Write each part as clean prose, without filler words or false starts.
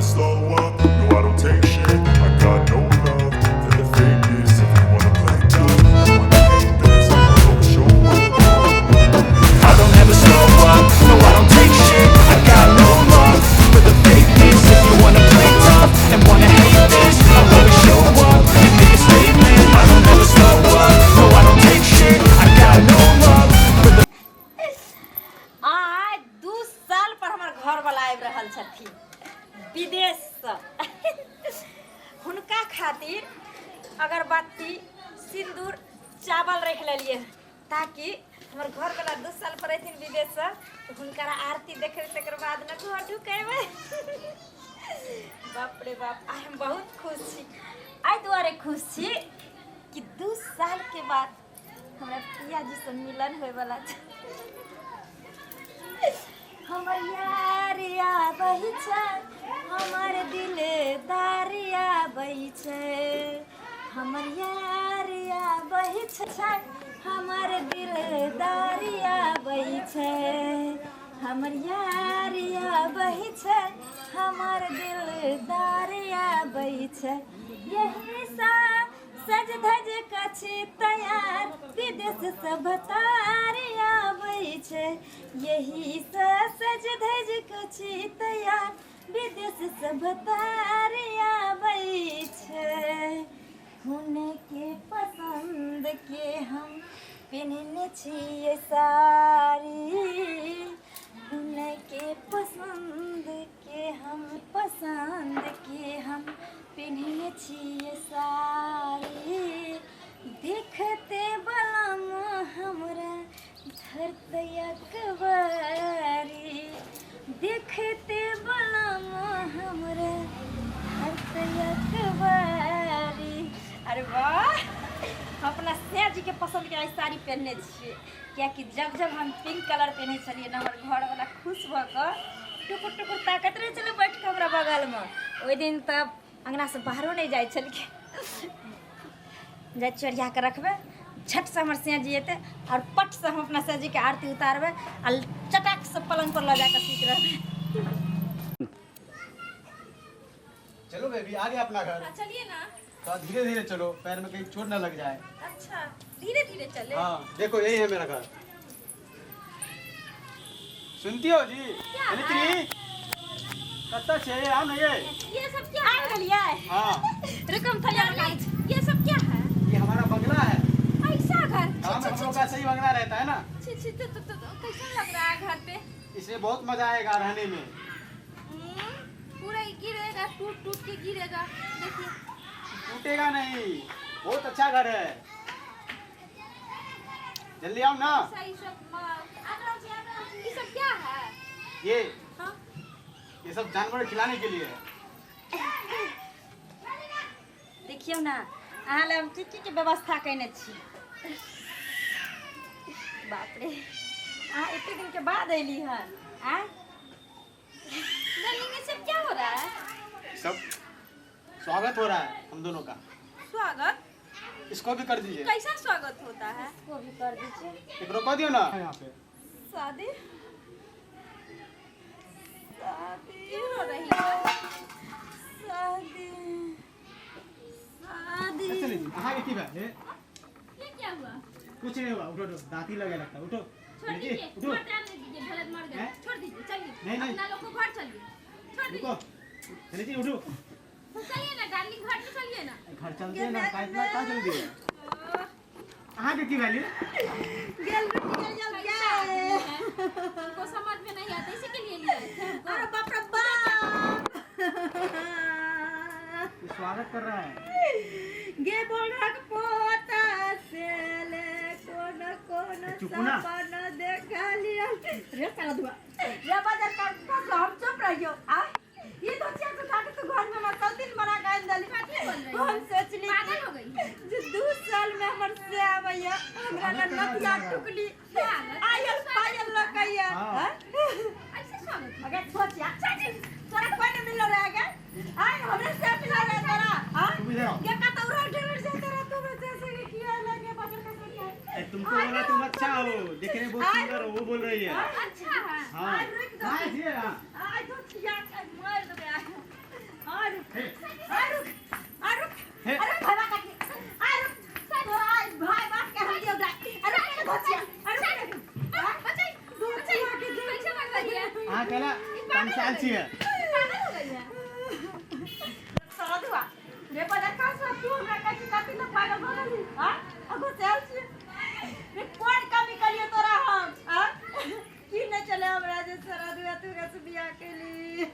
slow up, no I don't take shit. I got no love for the fakeness. If you wanna play tough and wanna hate this, I'll always show up. I don't ever slow up, no I don't take shit. I got no love for the fakeness. If you wanna play tough and wanna hate this, I'll always show up and make a statement. I don't ever slow up, no I don't take shit. I got no love for the आइ 2 साल पर हमर घरवाला आबि रहल छथिन विदेशसँ। हुनका खातिर अगरबत्ती, सिन्दूर, चावल राखि लेलियै ताकि हमर घरवाला 2 साल पर अयथिन विदेशसँ तऽ हुनकर आरती देखबै, तकर बाद ने घर ढुकेबै। बाप रे बाप, आइ हम बहुत खुश छी। एहि दुआरे खुश छी कि 2 सालके बाद हमरा पियाजीसँ मिलन होयवला छै। हमर यार आबै छै, हमर दिलदार आबै छै, हमर यार आबै छै, हमर दिलदार आबै छै, हमर यार आबै छै, हमर दिलदार आबै छै। यही सा सज धज कऽ छी तैयार, विदेश से भतार आबै छै। यही सा सज धज कऽ छी तैयार, विदेश से भतार आबै छै। हुनके पसंद के हम पहिनने छियै साड़ी, हुनके पसंद के हम, पसंद के हम पहिनने छियै साड़ी। देखते बलम हमरा धरते अकबारी, देखते बलम हमरा धरते अकबारी। अरे वाह, हम अपना सैया जी के पसंद के आइ साड़ी पहनने छियै, कियाकि जब जब हम पिंक कलर पहने छलियै ने, हमर घरवाला खुश भऽ कऽ टुकुर टुकुर ताकत रहै छलै बैठ कऽ हमरा बगलमे। ओहि दिन तऽ अङ्गनासँ बाहरो नहि जाइ छलखिन। जाइ चोरिया कऽ रखबै, झटसँ हमर सैया जी एतै आओर पटसँ हम अपना सैया जीके आरती उतारबै आ चटाक से पलङ्ग पर लऽ जाकऽ सुति रहबै। चलो बेबी, आ गया अपना घर। हाँ, चलिए ना। थोड़ा धीरे धीरे चलो, पैर में कहीं चोट ना लग जाए। अच्छा, धीरे धीरे चले। हाँ, देखो, यही है मेरा घर। सुनती हो जी? अनित्री, कत्ता छे? आओ ना ये। ये सब क्या आबि है? गेलियै? हाँ। रुकम, थलिया लगाइ छी। ये सब क्या है? ये हमारा बंगला है। ऐसा घर? गाँव में हम लोग का सही बंगला रहता है ना। छी छी, तो कैसा लग रहा है घर पे? इसमें बहुत मजा आएगा रहने में। पूरा ही गिरेगा, टूट टूट के गिरेगा, देखिए। टूटेगा नहीं, बहुत अच्छा घर है। जल्दी आओ ना। ऐसा ही सब ये सब क्या है? ये हाँ। ये सब जानवर खिलाने के लिए है। देखियौ ने, अहाँ लए हम की की के व्यवस्था कयने छी। बाप रे, अहाँ एते दिन के बाद अयली हन आँय। डार्लिंग, ये सब क्या हो रहा है? सब स्वागत हो रहा है हम दोनों का। स्वागत? इसको भी कर दीजिए। कैसा स्वागत होता है? इसको भी कर दीजिए। एक रोका दियो ना यहाँ पे। शादी, शादी। क्यों रो रही है? शादी, शादी। ऐसे नहीं, अहाँ के की भेल हे? ये क्या हुआ? कुछ नहीं हुआ, उठो उठो, दांती लगे लगता है, उठो। छोड़ बेटी, दीजिए। उठो। मत रहने दीजिए, गलत मर गया। हैं? छोड़ दीजिए, चलिए। नहीं, नहीं। अपना लोग को घर चलिए, छोड़ रुको। दीजिए। चलिए जी, उठो। चलिए ना डार्लिंग, घर में चलिए ना। घर चलते हैं ना, का इतना का जल्दी है? अहाँ के की भेल? गेल रुकि गेल जाउ। कैसा आदमी है, उनको समझ में नहीं आता, इसी के लिए लिए आए थे हमको। अरे बाप रे बाप। ये स्वागत कर रहा है। गे बोढ़क पोता से ले कोन कोन चुप ना। सपना देखा लिया रे साला दुआ रे बाजार का का हम चुप रहियो। आ ये तो चिया को खा के तू घर में मसल दिन बना के आइन दली। कथी बोल रही हम है? सोचली पागल हो गई है। जे 2 साल में हमर से आबैया, हमरा ला नथिया टुकली आयल पायल लकैया। हाँ। ऐसे स्वागत? अगर सोचिया चाची, तोरा कोई नहीं मिल रहा है, आय हमरे से मिल रहा है तोरा। हां। तुम इधर आओ। ये का तो उड़ा ढेर से तेरा तू बच्चे से किया लगे बाजार का सोचिया। ए, तुमको बोला तुम अच्छा हो, देखने में बहुत सुंदर हो, वो बोल रही है। अच्छा है। हाँ। आय रुक दो। हाँ, जी, हाँ। आय तो चिया मार देबे आय। खातिर ना पागल भऽ गेली हां अगो चल छी रे कोन कमी करियो तोरा हम हां की न चले हमरा जे सारा दुआ तू से बियाह केली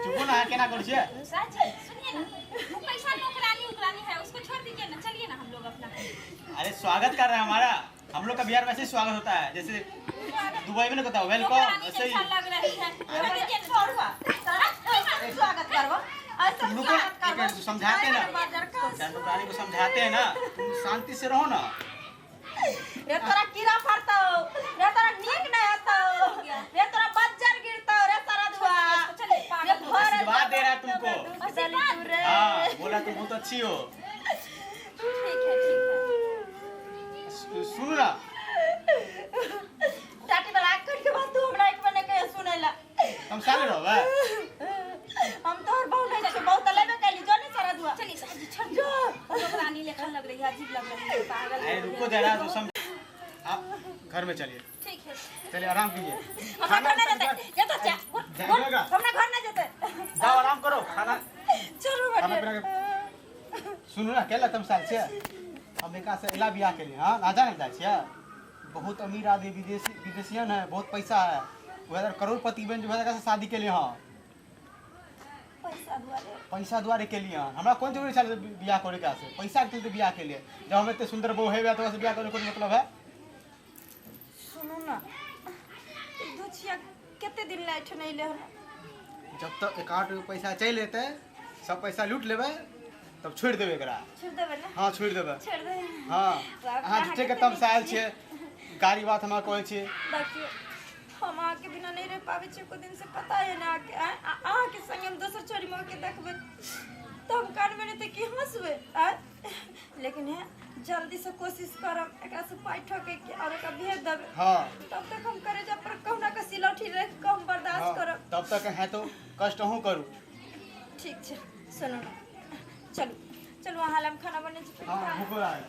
चुप ना केना करै छियै सर जी सुनिए ना, वो कैसा नौकरानी उकरानी है, उसको छोड़ दीजिए ना, चलिए ना हम लोग अपना। अरे स्वागत कर रहे हैं हमारा, हम लोग का बिहार वैसे ही स्वागत होता है जैसे दुबई में ना कहता welcome, नौकरानी वैसे ही। जैसा लग रही है, छोड़ दीजिए ना। छोड़ुआ स्वागत करबो ऐसा रुको, स्वागत एक करबो मिनट, समझाते हैं ना। बाजार का नौकरानी को समझाते हैं ना, तुम शांति से रहो ना। रे तोरा कीड़ा फड़तौ रे तोरा नीक नहीं हेतौ रे तोरा बज्जर गिरतौ रे सारा दुआ चलिए, पागल रे हो भरल आशीर्वाद दे रहा है तुमको। आशीर्वाद रे हाँ बोला तुम बहुत अच्छी हो। ठीक है ठीक है। सुनो ना टाटी वाला कर के बात तू हमरा एक बार नहीं कहे सुनेला। हम साले रहो बा। हम तोहर बहु नहीं छी, बहु त लेबे कैली जो नहीं सारा दुआ। चलिए सर जी छोड़ जो, नौकरानी लेखन लग रही है, अजीब लग रही है, पागल। अरे रुको जरा तो समझ, आप घर में चलिए। ठीक है चलिए आराम कीजिए। हमरा घर नहीं जेतै ये तो जा जाइएगा। हमरा घर नहीं जेतै। जाओ आराम करो, खाना चलू खाना बटे। पीना सुनू ना केला तुम साल छियै हम एक से एला बियाह के लिए। हाँ ना जाने जाइ छियै, बहुत अमीर आदमी विदेशी विदेशियन है, बहुत पैसा है, वह करोड़पति बन जो से शादी के लिए। हाँ पैसा दुआरे, पैसा दुआरे के लिए। हाँ हमरा कोन जरूरी छल बियाह करे के से, पैसा के चलते बियाह के लिए। जब हम एते सुंदर बहु हेबे तो से बियाह करे कोन मतलब है। सुनू ना ई दुछिया कते दिन लाइट नहीं ले हन। जब तक अकाउंट में पैसा चलि एतै सब पैसा लूट लेबै तब छोड़ि देबै एकरा। छोड़ देबै ना? हाँ छोड़ि देबै। छोड़ देबै। हाँ बाप रे, अहाँ झूठे के तमसा आयल छियै, गाड़ी बात हमरा कहै छियै। देखियौ हम अहाँके बिना नहीं रह पाबै छियै एको दिन से, पता है ना अहाँके। अहाँके संगे हम दोसर छोरी मौके के देखबै तऽ हम कानबै नहीं तऽ की हँसबै। लेकिन है जल्दी से कोशिश करब एकरा से पाइ ठकै के और एकरा भेज देबै। हाँ तब तक हम करेजा पर कहुना के सिलौठी रख के हम बर्दाश्त हाँ, करब। तब तक है तो कष्ट अहूँ करू। ठीक छै सुनू ना, चलू चलू अहाँ लए हम खाना बनै छी। हाँ भूखो लागल।